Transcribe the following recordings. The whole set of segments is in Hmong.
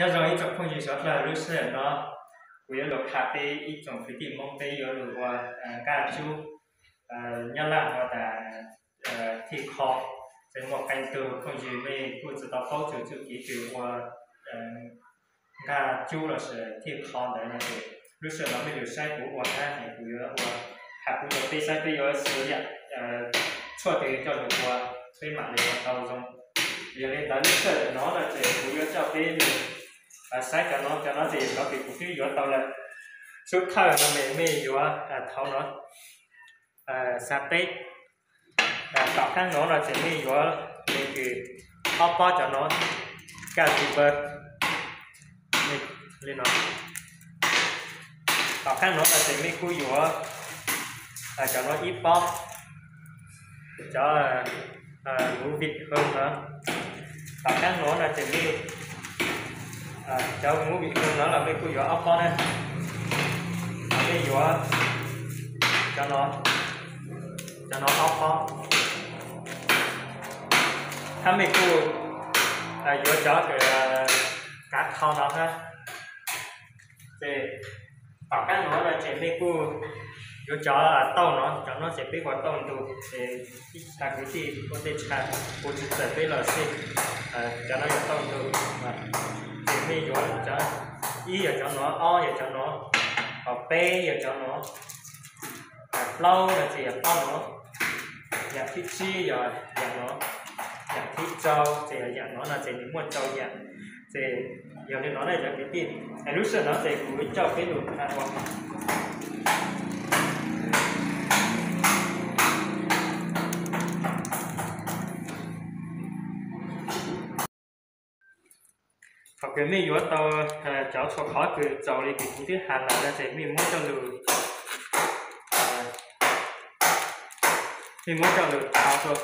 Nyob zoo ib tsoom phooj ywg sawv daws, lub sij hawm no kuv yuav los tham peb ib tsoom kwv tij Hmoob peb yuav los ua nqaj cub, nyob Laj hu tas thij qho. Ces muaj qee tug phooj ywg mej kuj tsi tau paub txug txuj kev kws ua nqaj cub lossis thij qho ntawd no ces lub sij hawm no mej lug saib kuv ua hab es kuv yuav ua, tham kuv rua peb saib peb yuav siv yam tshuaj twg coj lug ua peb mam li ua tau zoo. Yog li ntawd lub sij hawm no no ces kuv yuav coj peb lug saib cov no, cov no ces cov kws kuv twb yuav tau lawm. Xub thawj no mej yuav thauv no, xav teb. Tom qaab no no ces mej yuav le kws ob pob cov no, kaj ti paw li no. Tom qaab no no ces mej kuj yuav cov no ib pob, cov ngũ vị hương no. Tom qaab no no ces mej, cov ngũ vị hương no los mej kuj yuav ob pob na. Mej yuav cov no, cov no ob pob, hab mej kuj yuav cov kav qho no hab. Ces tom qaab no no ces mej kuj yuav cov tauj no, cov no ces peb ua tauj ntug ces ib txha kwv tij ua tej txha, kuv tsi txawm peb los xij, cov no yog tauj ntug. Ces mej yuav cov, ib yog cov no, ob yog cov no, hos peb yog cov no, plaub no ces yog pob no, yam thib tsib yog yam no, yam thib rau ces yog yam no no ces nws muaj rau yam. Ces yog li no na cov kwv tij, es lub sij hawm no ces kuv coj peb lug ua. Thaum kws mej yuav tau cov txhua qhov kws txaus li kws kuv twb has lawm no ces mej muab coj lug, mej muab coj lug tau rua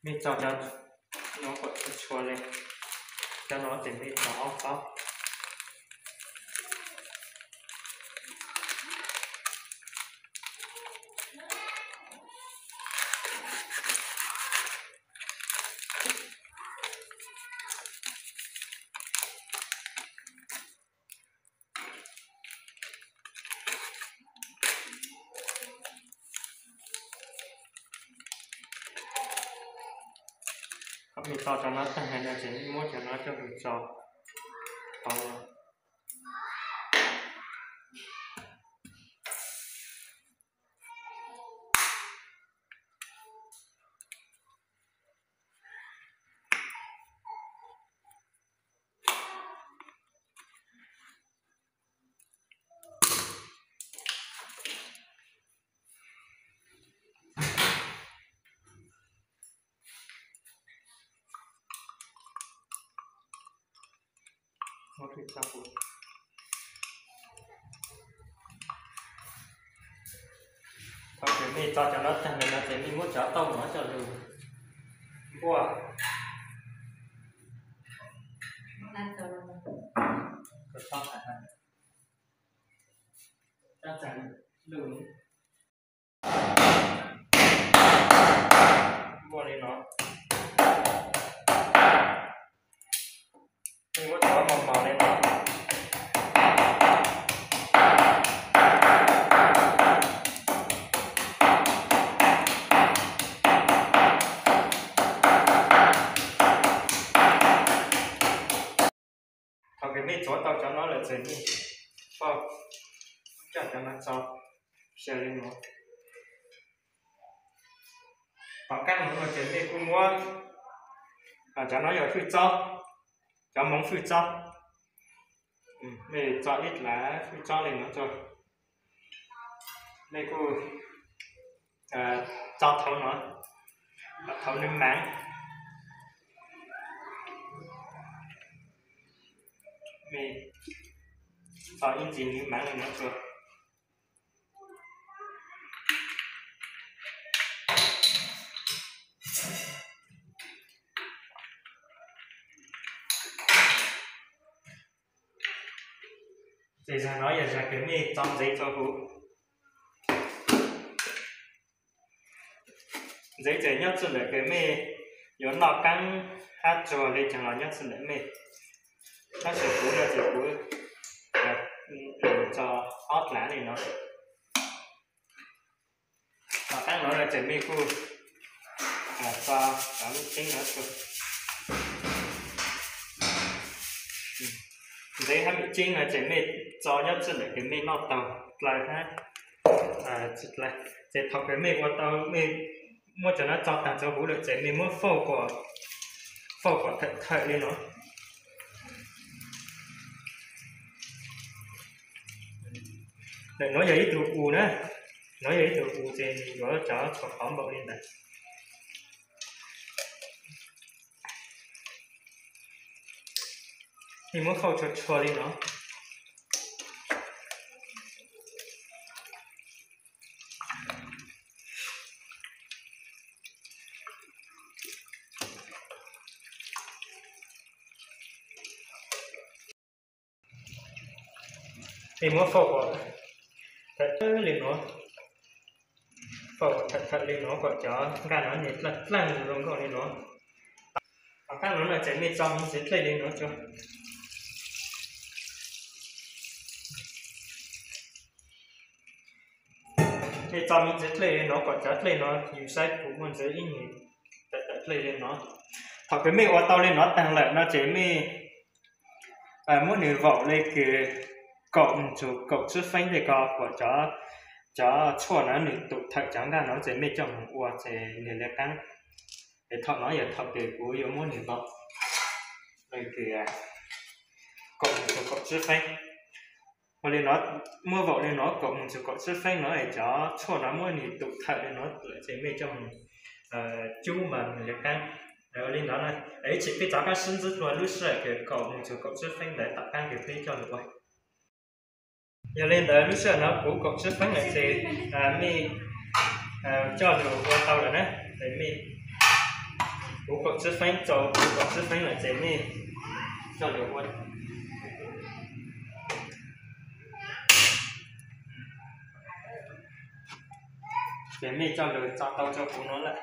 Mej tso cov no kom txhua txhua le, cov no ces mej tso ob pob. Mej tso cov no tag no ces mej muab cov no coj lug tso hauv no. Thaum kws mej tso cov no tag no ces mej muab cov tauj no coj lug npuaj. Npuaj li no. Mej muab cov mos mos li no. Thaum kws mej tsuav tau cov no lawm ces mej coj cov no tso xyaw li no. Tom qab no ces mej kuj muab, cov no yog hwj txob, cov moov hwj txob. Mej txo ib dlav ib tsob li no tso. Mej kuj txo thaum no, thaum nws maav. Mej txo ib ntsis nws maav li no tso. Ces zag no yog zag kws mej txo ntxeev tso huv. Ntxeev ces nyob txij ntawm kws mej yuav noj qaab hab tsuag le caag los nyob txij ntawm mej. Tab sis kuv no ces kuv txo ob dlav li no. Tom qaab no no ces mej kuj txo cov me ceeb no tso. Ntxeev hab me ceeb no ces mej txo nyob txij ntawm kws mej noj taug dlawg hab tsis dlawg. Ces thaum kws mej ua tau, mej muab cov no txo taag txo huv lawm ces mej muab fauj kom, fauj kom thawm thawm li no. Ntawm nuav yog ib tug u na, nuav yog ib tug u ces yuav cov tshuav qhov npaum li ntawd. Mej muab fauj tshua tshua li no. Mej muab fauj kom thawm thawm li no, fauj kom thawm thawm li no kom cov nkaj no nws dlaaj dlaaj zoo nkauj li no. Tom qaab no no ces mej txo me ntsis dlej li no tso. Mej txo me ntsis dlej li no kom cov dlej no yus saib puas muaj ntxiv ib nyuag tawm tawm dlej li no. Thaum kws mej ua tau li no taag lawm no ces mej muab nws vaum le kws kaum moog txug kaum tsib feeb tej ko kom cov tshuaj no nws tum thawm cov nkaj no ces mej coj moog ua ces nws le qaab. Es thaum no yog thaum kws kuv yuav muab nws vaum le kws kaum moog txug kaum tsib feeb. Ua li no, muab vaum li no kaum moog txug kaum tsib feeb no es cov tshuaj no muab nws tum thawm li no lawm ces mej coj moog cub mas nws le qaab. Ua li ntawd na, ib tsis peb rov qab sib ntsib dlua lub sij hawm kws kaum moog txug kaum tsib feeb ntawd tom qaab kws peb coj lug ua. Yog li ntawd lub sij hawm no kuv kaum tsib feeb lawm ces mej coj lug ua tau lawm na. Mej, kuv kaum tsib feeb txaus, kuv kaum tsib feeb lawm ces mej coj lug ua. Ces mej coj lug txo tau rua kuv nuav lawm.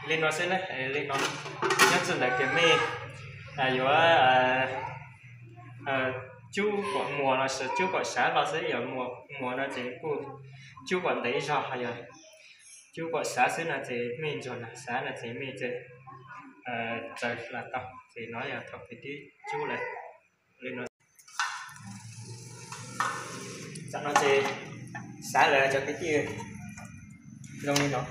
Li no xwb na, li no. Nyob txij ntawm kws mej yuav cub kom muas los sis cub kom sav los xwb, yog muas no ces kuj cub kom ntev zog, yog cub kom sav xwb no ces mej ntsuag nag sav no ces mej txawm tsaws los tau, ces no yog thaum kws twb cub lawm. Li no, tam no ces sav lawm cov kwv tij, zoo li no.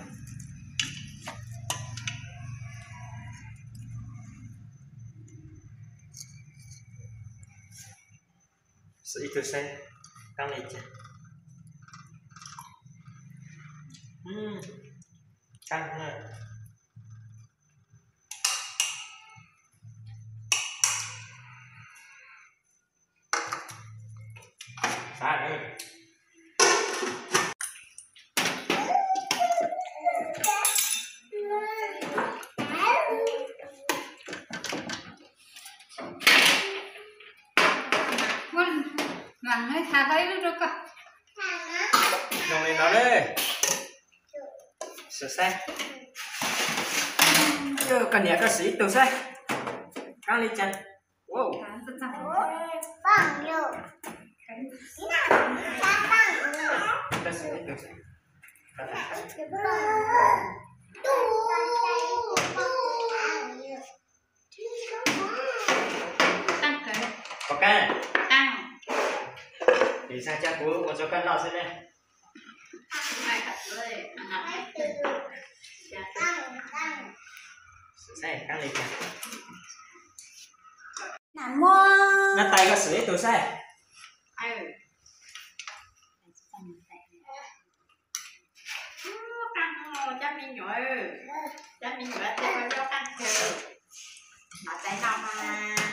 Xwb ib tug saib, qaab li cas. Qaab na. Zoo li no na. Sim saib. Koj niam, koj sim ib tug saib. Qaab li cas? Pov Kab, nim xav coj kuv ua rua koj noj xwb ne. Saib qab li cas. Nas muab. Nab tais koj xwm ib tug saib. Cov me nyuam, cov me nyuam tej lub qab kawg. Nab tais no mas